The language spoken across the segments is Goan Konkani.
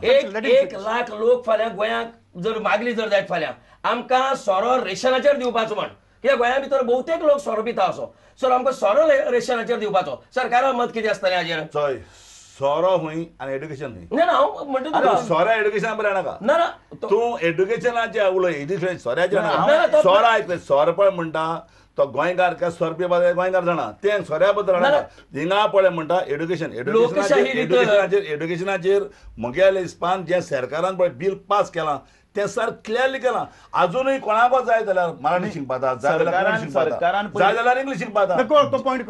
1 लाख लोक फाल्यां गोंयांक जर मागली जर जायत फाल्यां आमकां सोरो रेशनाचेर दिवपाचो म्हण, कित्याक गोंया भितर बहुतेक लोक सोरो पिता असो, सर आमकां सोरो रेशनाचेर दिवपाचो, सरकारा मत कितें आसतलें हाजेर? चोय सोरो हुंय आनी एड्युकेशन हुंय. ना ना हांव म्हणटा तुका सोरो एड्युकेशन बरें नाका. ना ना तूं एड्युकेशनाचें उलय, एड्युकेशन सोऱ्याचें नाका. सोरो आयकलें, सोरो पळय म्हणटा तो गोंयकार काय सोरो पिवपा गोंयकार जाणा, तें सोऱ्या बद्दल जाणा. हिंगा पळय म्हणटा एड्युकेशन, एड्युकेशनाचेर एड्युकेशनाचेर म्हगेल्या हिसपान जें सरकारान पळय बील पास केलां तें सर क्लियरली केलां. अजुनूय कोणाको जाय जाल्यार मराठी शिकपाता, जाय जाल्यार शिकपाता, जाय जाल्यार इंग्लीश शिकपाता.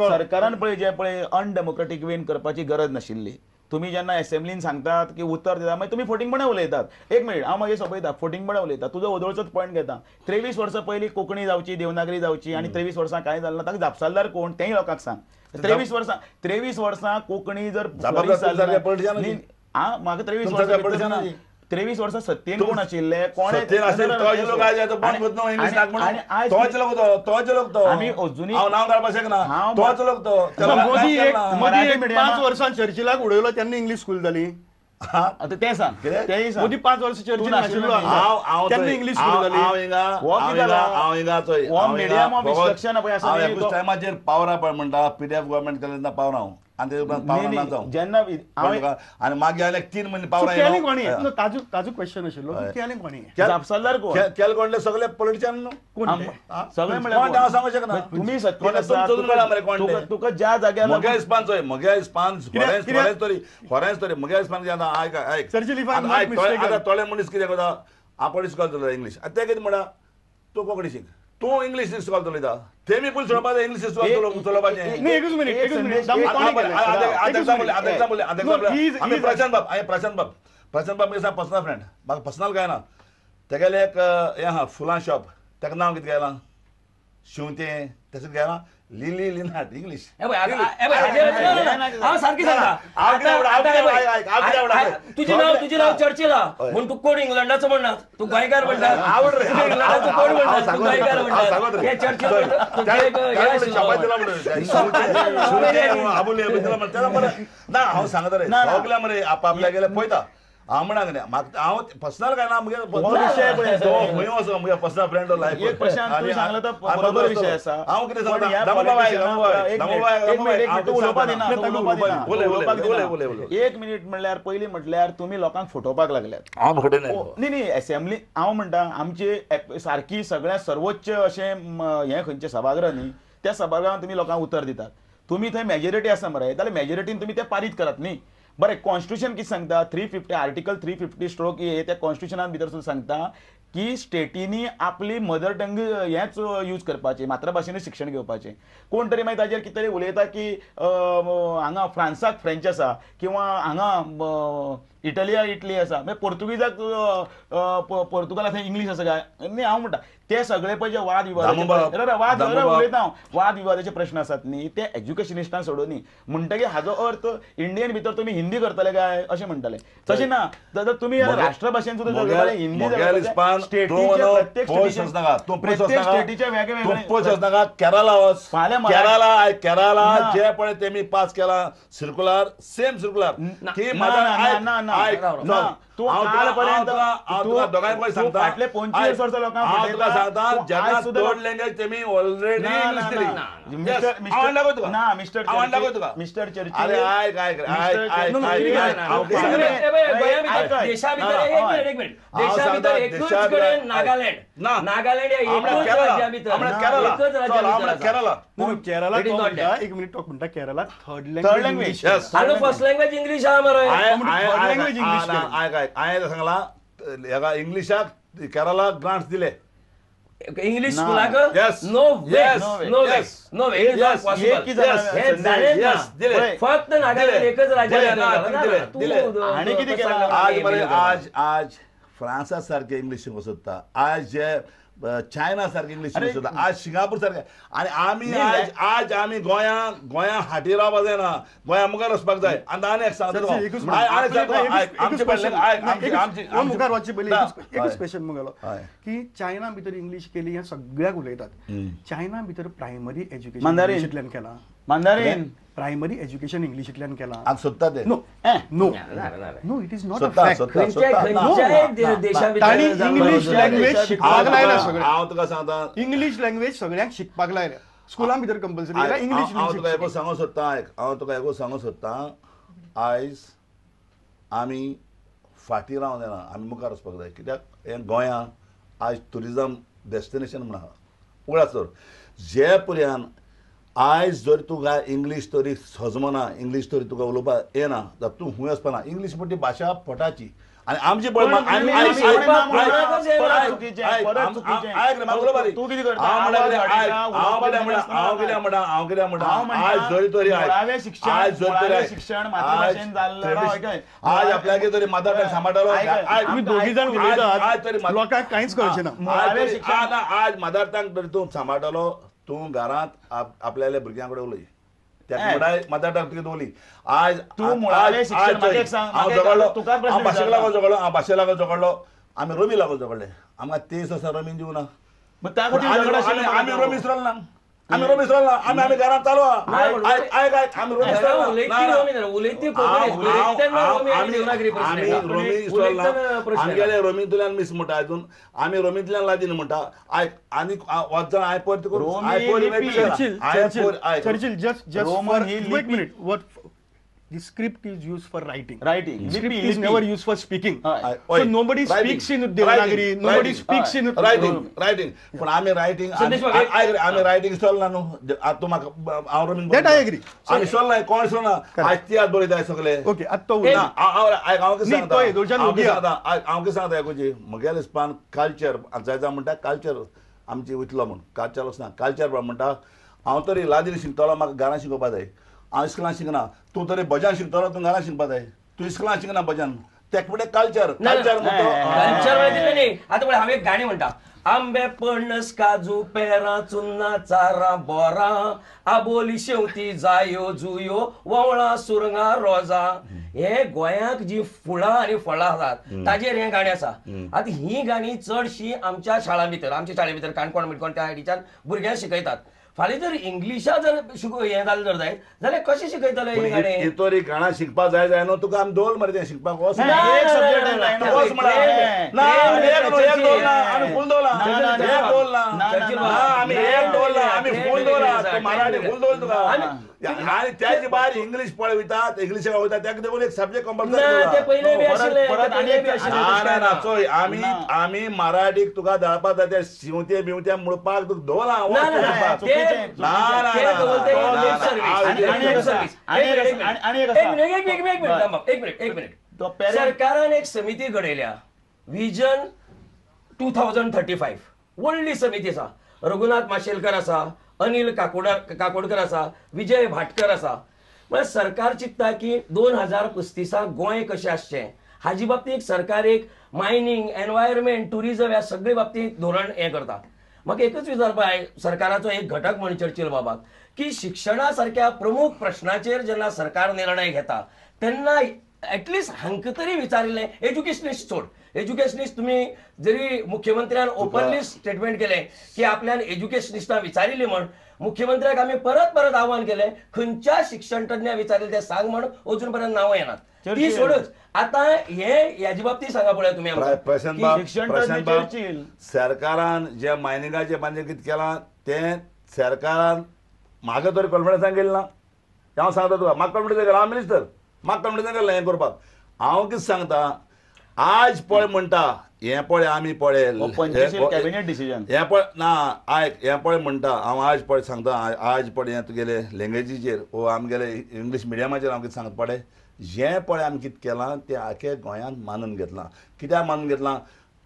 सरकारान पळय जें पळय अनडेमोक्रेटीक वेन करपाची गरज नाशिल्ली. तुमी जेन्ना एसेंब्लीन सांगतात की उतर दिता, मागीर तुमी फोटिंगपणां उलयतात. एक मिनीट हांव मागीर सोंपयता, फोटिंगपणां उलयता. तुजो ओदोळचोच पॉयंट घेता. 23 वर्सां पयलीं कोंकणी जावची, देवनागरी जावची, आनी 23 वर्सां कांय जालें ना, ताका जापसालदार कोण तेंय लोकांक सांग. 23 वर्सां 23 वर्सां कोंकणी जर म्हाका 23 वर्सां 23 वर्सां सत्तेन कोण आशिल्ले, कोण आमी अजुनूय नांव काडपाक शकना, तोच लोक तो. 5 वर्सां चर्चिलाक उडयलो तेन्ना इंग्लीश स्कूल जाली. आतां तें सांग, तेंय सांग. मोदी 5 वर्सां चर्चिल नाशिल्लो तेन्ना इंग्लीश स्कूल जाली. हांव हिंगा चोय टायमाचेर पावरा पळय म्हणटा, पीडीएफ गव्हर्मेंट केलें तेन्ना पावरा हांव, आनी ते उपरांत पावरा ना जावं जेन्ना आनी मागीर आनी 3 म्हयने पावरा. ताजो क्वेश्चन आशिल्लो केलें कोणी, जापसालदार कोण? केले कोणले सगळे पॉलिटिशियन कोण सगळे म्हळ्यार हांव सांगूंक शकना. तुमी सत्तेन आसा, तुका ज्या जाग्यार म्हज्या हिसपान चोय, म्हज्या हिसपान खरेंच तरी खरेंच तरी म्हज्या हिसपान आयक आयक आतां थोडे मनीस कितें करता, आपूण इस्कॉल चलयता इंग्लीश, आतां ते कितें म्हणटा, तूं कोंकणी शीक, तूं इंग्लीश इस्कॉल चलयता, तेमी पयलीं सोडपाचें इंग्लीश इस्कॉल चलोवपाचें. एकूच मिनीट, एकूच मिनीट. आमी प्रशांत बाब, हांवें प्रशांत बाब, प्रशांत बाब म्हगे पर्सनल फ्रेंड, म्हाका पर्सनल काय ना. तेगेलें एक हें आहा फुलां शॉप, तेका नांव कितें घायलां, शिंवतें तें घायलां, लिली लिनाट इंग्लीश. हांव सारकें सांगता, तुजें नांव, तुजें नांव चर्चिल आहा म्हूण तूं कोण इंग्लंडाचो म्हणना, तूं गोंयकार म्हणटा. इंग्लंडाचो कोण म्हणटा, तूं गोंयकार म्हणटा. हें चर्चिल ना हांव सांगता रे, सगळ्या मरे आपल्या गेले पळयता. हांव म्हणा कितें, म्हाका हांव पर्सनल काय ना, म्हगे खंय वचो म्हगे पर्सनल फ्रेंड लायफ. प्रशांत तूं सांगला तो बरोबर विशय आसा. हांव कितें सांगता, एक मिनीट म्हणल्यार पयलीं म्हटल्यार तुमी लोकांक फटोवपाक लागल्यात. हांव फटयना न्ही न्ही, एसेंब्ली हांव म्हणटा आमची सारकी सगळ्या सर्वोच्च अशें हें खंयचें सभागृह न्ही, त्या सभागृहांत तुमी लोकांक उतर दितात. तुमी थंय मेजॉरिटी आसा मरे, जाल्यार मेजॉरिटीन तुमी तें पारीत करात न्ही. बरें, कॉन्स्टिट्यूशन कितें सांगता, 350 आर्टिकल 350 स्ट्रोक ए त्या कॉन्स्टिट्युशनान भितर सुद्दां सांगता की स्टेटींनी आपली मदर टंग हेंच यूज करपाचें, मातृभाशेनूच शिक्षण घेवपाचें. कोण तरी मागीर ताजेर कितें तरी उलयता की हांगा फ्रांसाक फ्रेंच आसा किंवा हांगा इटलिया इटली आसा, मागीर पोर्तुगीजाक पोर्तुगाला थंय इंग्लीश आसा काय न्ही. हांव म्हणटा ते सगळे पळय जे वाद विवादाचे वाद उलयता हांव, वाद विवादाचे प्रश्न आसात न्ही ते एज्युकेशनिस्टान सोडून न्ही. म्हणटकीर हाजो अर्थ इंडियन भितर तुमी हिंदी करतले काय अशें म्हणटले, तशें ना. जाल्यार तुमी राष्ट्रभाशेन सुद्दां हिंदी स्टेटीच्या प्रत्येक स्टेटीच्या वेगळे केरला वच, केरला केरला जे पळय तेमी पास केला सर्कुलर, सेम सर्कुलर की ना. तूं कालपर्यंत फाटले 25 वर्सां लोकांक सांगता जेन्ना थर्ड लँग्वेज तेमी ऑलरेडी इंग्लीश दिली. ना मिस्टर मिस्टर चर्चिल, अरे आयक आयक आयक आयक देशा भितर एक मिनिट, देशा भितर एकूच कडेन नागालँड, नागालँड एकूच राज्या भितर, एकच राज्या भितर केरला. केरला एक मिनिट, तो म्हणटा केरला थर्ड लँग्वेज, हांगा फर्स्ट लँग्वेज इंग्लीश आहा मरे. Third language English. आयक आयक, हांवें सांगलां हेका इंग्लिशाक केरला ग्रांट्स दिले इंग्लिश स्कुलाक. No way, no way, no way, it is not possible. हें जालेंच ना, फक्त नागालँड एकच राज्या. आनी कितें केलां आज मरे, आज आज फ्रांसा सारके इंग्लीश शिकोवंक सोदता, आज जे चायना सारके इंग्लीश शिकोवंक सोदता, आज सिंगापूर सारके. आनी आमी आज आज आमी गोंया गोंया हाटी रावपाक जायना, गोंया मुखार वचपाक जाय. आनी आनी एक सांगता मुखार वचचे पयलीं एकूच क्वेश्चन मुगेलो की चायना भितर इंग्लीश केली हें सगळ्याक उलयतात. चायना भितर प्रायमरी एज्युकेशन इंग्लिशींतल्यान केलां. मांदारीन प्रायमरी एज्युकेशन इंग्लिशींतल्यान केलां. आज सोदता ते. No no no, it is not a fact. तांणी इंग्लीश लँग्वेज शिकपाक लायला सगळ्यांक. हांव तुका सांगता, इंग्लीश लँग्वेज सगळ्यांक शिकपाक लायल्या स्कुलां भितर कंपल्सरी इंग्लीश. हांव तुका एकूच सांगूंक सोदता, आयक, हांव तुका एकूच सांगूंक सोदता, आयज आमी फाटीं रावंक जायना, आमी मुखार वचपाक जाय. कित्याक हें गोंया आयज ट्युरिजम डेस्टिनेशन म्हूण आहा. उगडास दवर, जे पर्यंत आयज जर तुका इंग्लीश तरी सजमना, इंग्लीश तरी तुका उलोवपाक येना जाल्यार तूं खूंय वचपाना. इंग्लीश म्हणटी भाशा पोटाची आनी आमची पळय हांव कितें म्हणटा, हांव कितें म्हणटा, आयज जरी तरी आयज जर तरी आज आपल्याक तरी मदर टंग सांबाळटलो. तुमी दोगी जाण उलयतात, लोकांक कांयच कळचें ना. आज मदर टंग तरी तूं सांबाळटलो, तूं घरांत आपल्याल्या भुरग्यां कडेन उलय, त्या मदर टंग तुका दवरली. आज तूं मुळावें शिक्षण, हांव झगडलो, हांव भाशेक लागून झगडलो, हांव भाशे लागून झगडलो, आमी रोमी लागून झगडले, आमकां 23 वर्सां रोमीन दिवना. आमी रोमी विसरल ना, आमी रोमी विसरल ना, आमी आमी घरांत चालू आहा. आयक आयक, आमी रोमी विसरल ना, आमी रोमी विसरल ना, आमगेले रोमींतल्यान मिस म्हणटा, आजून आमी रोमींतल्यान लादीन म्हणटा. आयक, आनी वचजाण हांवें परत Churchill, just for एक minute, what The script is used for writing. Writing. Script is never used for speaking. So nobody speaks in Devanagari. Nobody speaks in writing. Writing. पण आमी writing. आमी writing सोडला न्हू. तूं म्हाका हांव रोमीन. That I agree. आमी सोडला, कोण सोडना. आज तियात्र बरयता सगळे. Okay, आतां तो ना. हांव कितें सांगता? हांव कितें सांगता आयकुची, म्हगेल्या हिसपान कल्चर जायता म्हणटा, कल्चर आमची वयतलो म्हूण कल्चर वचना. कल्चर म्हणटा हांव तरी लादीन शिकतलो, म्हाका घरान शिकोवपा जाय. हांव इस्कुलान शिकना. तूं तरी भजन शिकतलो, तूं घरान शिकपा जाय. तूं इस्कुलान शिकना भजन, तेका म्हणटा कल्चर. कल्चर कल्चर म्हणल्यार न्ही. आतां पळय, हांव एक गाणें म्हणटा, आंबे पणस काजू पेरां चुन्नां चारां बोरां आबोली शेंवती जायो जुयो वोवळां सुरंगां रोजां. हे गोंयांक जी फुलां आनी फळां आसात ताजेर हें गाणें आसा. आतां ही गाणी चडशी आमच्या शाळां भितर, आमच्या शाळे भितर काणकोण बिणकोण त्या सायडीच्यान भुरग्यांक शिकयतात. फाल्यां जर इंग्लिशा जर हें जालें जर जायत जाल्यार कशें शिकयतले हें गाणें? तरी गाणं शिकपाक जाय जाय न्हू तुका, आमी दवरल मरे तें शिकपाक. वच ना, आमी फूल दवरला, आमी एक दवरला, आमी फूल दवरला, मराठी फूल दवरला तुका. आनी त्याचे भायर इंग्लीश पळय वयतात, इंग्लिशाक वयता, ताका देखून एक सब्जेक्ट कंपल्सरी. ना चोय, आमी आमी मराठीक तुका धाडपाक जाय, ते शिंवते बिवते म्हणपाक तुका दवरला. एक मिनिट, सरकारान एक समिती घडयल्या, विजन 2035, व्हडली समिती आसा. रघुनाथ माशेलकर आसा, अनिल काकोडकर आसा, विजय भाटकर आसा. म्हळ्यार सरकार चिंतता की 2035 गोंय कशें आसचें हाजी बाबतींत सरकार एक मायनींग, एनवायरमेंट, ट्युरिजम ह्या सगळे बाबतींत धोरण हें करता. म्हाका एकच विचारपा जाय सरकाराचो एक घटक म्हण चर्चिल बाबाक, की शिक्षणा सारक्या प्रमुख प्रश्नाचेर जेन्ना सरकार निर्णय घेता तेन्ना एटलिस्ट हांकां तरी विचारिल्लें. एज्युकेशनिस्ट सोड, एज्युकेशनिस्ट तुमी जरी मुख्यमंत्र्यान ओपनली स्टेटमेंट केलें की आपल्यान एज्युकेशनिस्टां विचारिल्ली म्हण, मुख्यमंत्र्याक आमी परत परत आव्हान केलें खंयच्या शिक्षण तज्ञां विचारिल्लें तें सांग म्हण, अजून पर्यंत नांवां येनात. ती सोडूच आतां हे ह्याचे बाबतींत सांगा पळय तुमी. प्रशांत, सरकारान जे मायनिंगाचे बांदे कितें केलां तें सरकारान म्हाका तरी कॉन्फिडन्सान गेलें ना. हांव सांगता तुका, म्हाका कॉन्फिडन्स गेलो, हांव मिनिस्टर, म्हाका कॉन्फिडन्स गेलें हें करपाक. हांव कितें सांगता, आज पळय म्हणटा हें पळय आमी पळय कॅबिनेट डिसिजन हें पळय ना, आयक, हें पळय म्हणटा हांव आज पळय सांगता, आज पळय हें तुगेले लँग्वेजीचेर वो आमगेले इंग्लीश मिडियमाचेर हांव कितें सांगता पळय, जें पळय आमी कितें केलां तें आख्या गोंयांत मानून घेतलां. कित्याक मानून घेतलां?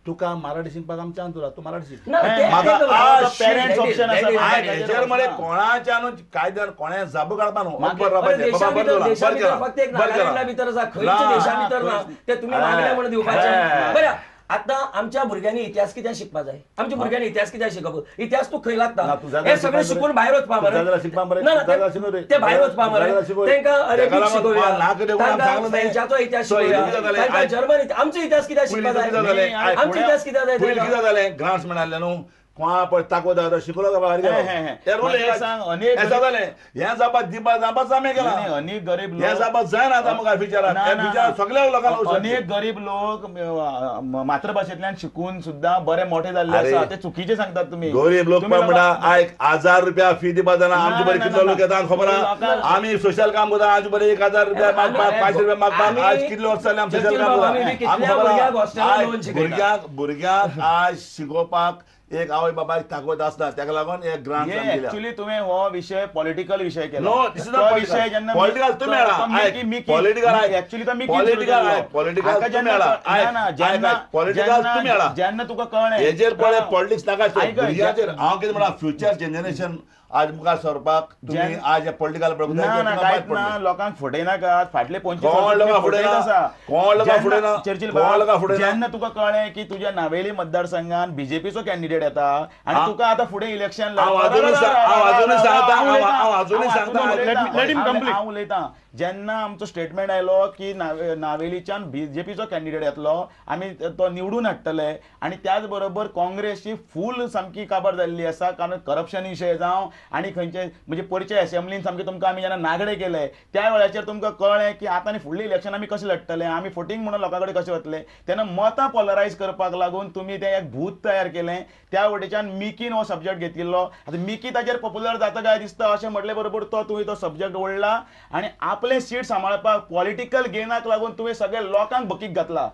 तुका मराठी शिकपाक आमी चान्स दिला, तूं मराठी शिक. हेचेर मरे कोणाच्या न्हू कायद्यान कोणें जाबो काडपा न्हू. बरें, आतां आमच्या भुरग्यांनी इतिहास कित्याक शिकपा जाय? आमच्या भुरग्यांनी इतिहास कित्याक शिकप? इतिहास तूं खंय लागता? हे सगळें शिकून भायर वचपा मरे, ते भायर वचपा मरे. तांकां अरेबीक शिकोवया, तांकां फ्रेंचाचो इतिहास शिकोवया, तांकां जर्मन. आमचो इतिहास कित्याक शिकपा जाय? आमचो इतिहास कित्याक जाय? कितें जालें, ग्रांट्स मेळिल्ले न्हू, कोणा पळय ताकद आसा शिकलो काय भायर गेलो हें जालें हें जावपाक दिवपा जावपाच आमी केलां. अनेक गरीब हें जावपाक जायना आतां आमकां फ्युचराक फ्युचराक सगळ्या लोकांक अनेक गरीब लोक मातृभाशेंतल्यान शिकून सुद्दां बरे मोठे जाल्ले आसा ते चुकीचे सांगतात तुमी. गरीब लोक म्हणटा आयक 1000 रुपया फी दिवपा जायना. आमचे बरे कितलो लोक येता खबर आहा. आमी सोशल काम करता आमचे बरे 1000 रुपया मागपाक 500 रुपया मागपाक आज कितले वर्स जाले आमी सोशल काम करता. आमकां खबर आहा भुरग्यांक भुरग्यांक आज शिकोवपाक एक आवय बापायक ताकद आसता ताका लागून एक ग्रांट एक्चुअली तुवें हो विशय पॉलिटिकल विशय केलो. पॉलिटिकल तुमी जेन्ना तुका कळ्ळें हेजेर पळय पॉलिटिक्स नाका भुरग्यांचेर. हांव कितें म्हणा फ्युचर जनरेशन आज मुखार सरपाक तुमी आज पॉलिटिकल ना लोकांक फटयनाकात. फाटले 25 जेन्ना तुका कळ्ळें की तुज्या नावेली मतदारसंघान बीजेपीचो कॅन्डिडेट येता आनी तुका आतां फुडें इलेक्शन हांव उलयतां जेन्ना आमचो स्टेटमेंट आयलो की नावेलीच्यान बीजेपीचो कॅन्डिडेट येतलो आमी तो निवडून हाडटले आनी त्याच बरोबर काँग्रेसची फूल सामकी काबार जाल्ली आसा कारण करप्शन विशय जावं आनी खंयचे म्हणजे परचे असेंब्लीन सामके तुमकां आमी जेन्ना नागडे केले त्या वेळाचेर तुमकां कळ्ळें की आतां आनी फुडलें इलेक्शन आमी कशें लडटले आमी फोटींग म्हणून लोकां कडेन कशें वतले तेन्ना मतां पोलरायज करपाक लागून तुमी तें एक भूत तयार केलें. त्या वटेच्यान मिकीन हो सब्जेक्ट घेतिल्लो. आतां मिकी ताचेर पॉप्युलर जाता काय दिसता अशें म्हटले बरोबर तो तुवें तो सब्जेक्ट ओडला आनी आपले सीट सांबाळपाक पॉलिटिकल गेनाक लागून तुवें सगळे लोकांक बकीक घातला.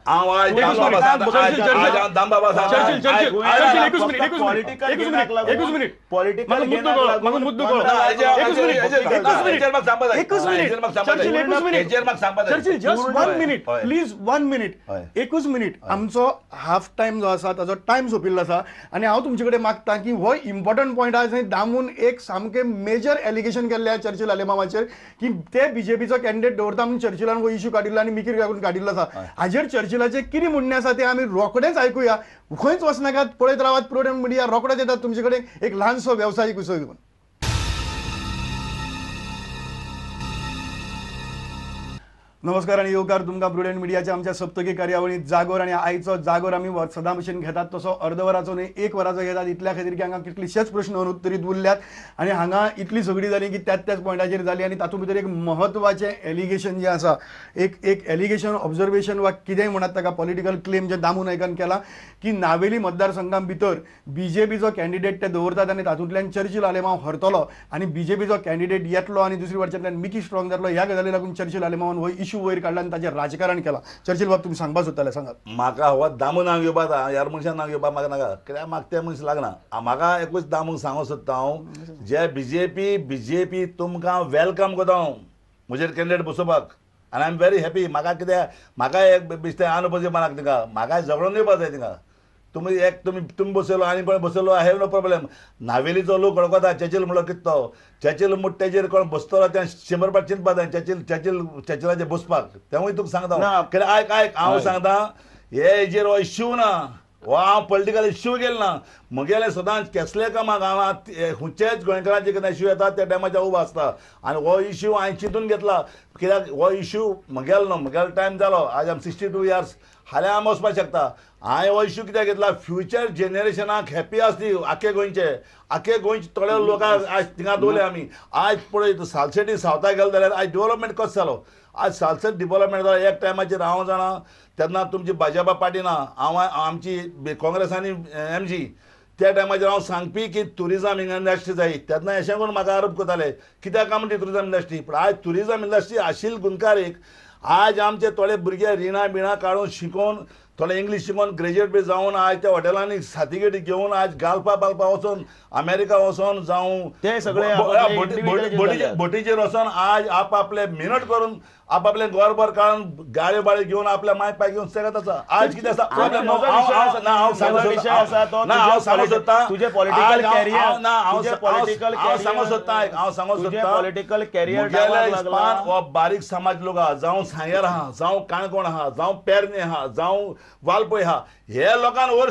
प्लीज 1 मिनिट एकूच मिनिट. आमचो हाफ टायम जो आसा ताजो टायम सोंपिल्लो आसा आनी हांव तुमचे कडेन मागता की हो इम्पॉर्टंट पॉयंट आसा. दामून एक सामकें मेजर एलिगेशन केल्लें आसा चर्चिल आलेमावाचेर की ते बीजेपीचो कॅन्डिडेट दवरता म्हणून चर्चिलान हो इश्यू काडिल्लो आनी मिकीर लागून काडिल्लो आसा. हाजेर चर्चिलाचें कितें म्हणणें आसा तें आमी रोखडेंच आयकुया. खंयच वचनाकात, पळयत रावात प्रुडंट मिडिया. रोखडेच येतात तुमचे कडेन एक ल्हानसो वेवसायीक विशय घेवन. नमस्कार आनी येवकार तुमकां प्रुडंट मिडियाच्या आमच्या सप्तकी कार्यावळींत जागोर. आनी आयचो जागोर आमी सदां भशेन घेतात तसो अर्द वराचो न्हय 1 वराचो घेतात इतल्या खातीर की हांगा कितलेशेच प्रश्न अनुत्तरीत उरल्यात आनी हांगा इतली झगडी जाली की त्याच त्याच पॉयंटाचेर जाली आनी तातूंत भितर एक म्हत्वाचें एलिगेशन जें आसा एक एक एलिगेशन ऑब्जर्वेशन वा कितेंय म्हणात ताका पॉलिटिकल क्लेम जें दामू नायकान केला की नावेली मतदारसंघा भितर बीजेपीचो कॅन्डिडेट ते दवरतात आनी तातूंतल्यान चर्चिल आलेमांव हरतलो आनी बीजेपीचो कॅन्डिडेट येतलो आनी दुसरी वटेच्यान मिकी स्ट्रॉंग जातलो ह्या गजाली लागून चर्चिल आलेमांवान हो इशू वयर काडला आनी ताचेर राजकारण केलां. चर्चिल बाब तुमी सांगपा सोदताले सांगात. म्हाका हो दामू नांव घेवपाक ह्या मनशान नांव घेवपाक म्हाका नाका कित्याक म्हाका तें मनीस लागना. म्हाका एकूच दामूंक सांगूंक सोदता हांव जे बीजेपी तुमकां welcome करता हांव म्हजेर कॅन्डिडेट बसोवपाक आनी I am very happy. म्हाका कित्याक म्हाका एक बेश्टें अनपजी मनाक तिका म्हाका झगडोन येवपाक जाय तिका. तुमी एक तुमी बसयलो आनी कोण बसयलो I have no problem. नावेलीचो लोक वळखता चर्चिल म्हणलो कितें तो चर्चिल म्हूण तेजेर कोण बसतलो तें 100 पाट चिंतपा जाय चर्चिल चर्चिल चर्चिलाचेर बसपाक तेंवूय तुका सांगता. कित्याक आयक आयक हांव सांगता हे हेजेर हो इश्यू ना हो हांव पॉलिटिकल इश्यू गेल ना. म्हगेलें सदांच कसले कामाक हांव खंयचेच गोंयकारांचे केन्ना इश्यू येता त्या टायमाचेर उबो आसता आनी हो इश्यू हांवें चिंतून घेतला कित्याक हो इश्यू म्हगेलो न्हू म्हगेलो टायम जालो आज आम 62 इयर्स फाल्यां आमी वचपाक शकता. हांवें हो इश्यू कित्याक घेतला फ्युचर जनरेशनाक हॅपी आसली आख्खे गोंयचे आख्खे गोंयचे थोडे लोकांक आज थिंगा दवरले आमी. आज पळय सालसेटी सावथा गेले जाल्यार आज डेवलपमेंट कसो जालो आज सालसेट डेवलपमेंट जालो. एक टायमाचेर हांव जाणा तेन्ना तुमची भाजपा पार्टी ना हांव आमची काँग्रेस आनी एमजी त्या टायमाचेर हांव सांगपी की ट्युरिजम इंडस्ट्री जाय तेन्ना अशें करून म्हाका आरोप करताले कित्याक काय म्हणटी ट्युरिजम इंडस्ट्री. पूण आज ट्युरिजम इंडस्ट्री आशिल्ली गुणकार एक आज आमचे थोडे भुरगे रिणां बिणां काडून शिकोवन थोडे इंग्लीश शिकोवन ग्रेज्युएट बी जावन आज त्या हॉटेलांनी सातिगेटी घेवन आज गालपा बालपा वचोन अमेरिका वचोन जावं ते सगळे बोटीचेर वचोन आज आपआपले मेहनत करून आपापले घरभर काडून गाडयो बाळ्यो घेवन आपल्या माय पाय घेवन सगळें आसा. आज कितें आसा हांव सांगू सोदता हांव सोदता हांव सांगू सोदता पॉलिटिकल कॅरियर हो बारीक समाज लोक आहा जावं सांग्यार आहा जावं काणकोण आहा जावं पेरणे आहा जावं वालपय आहा हे लोकांक वयर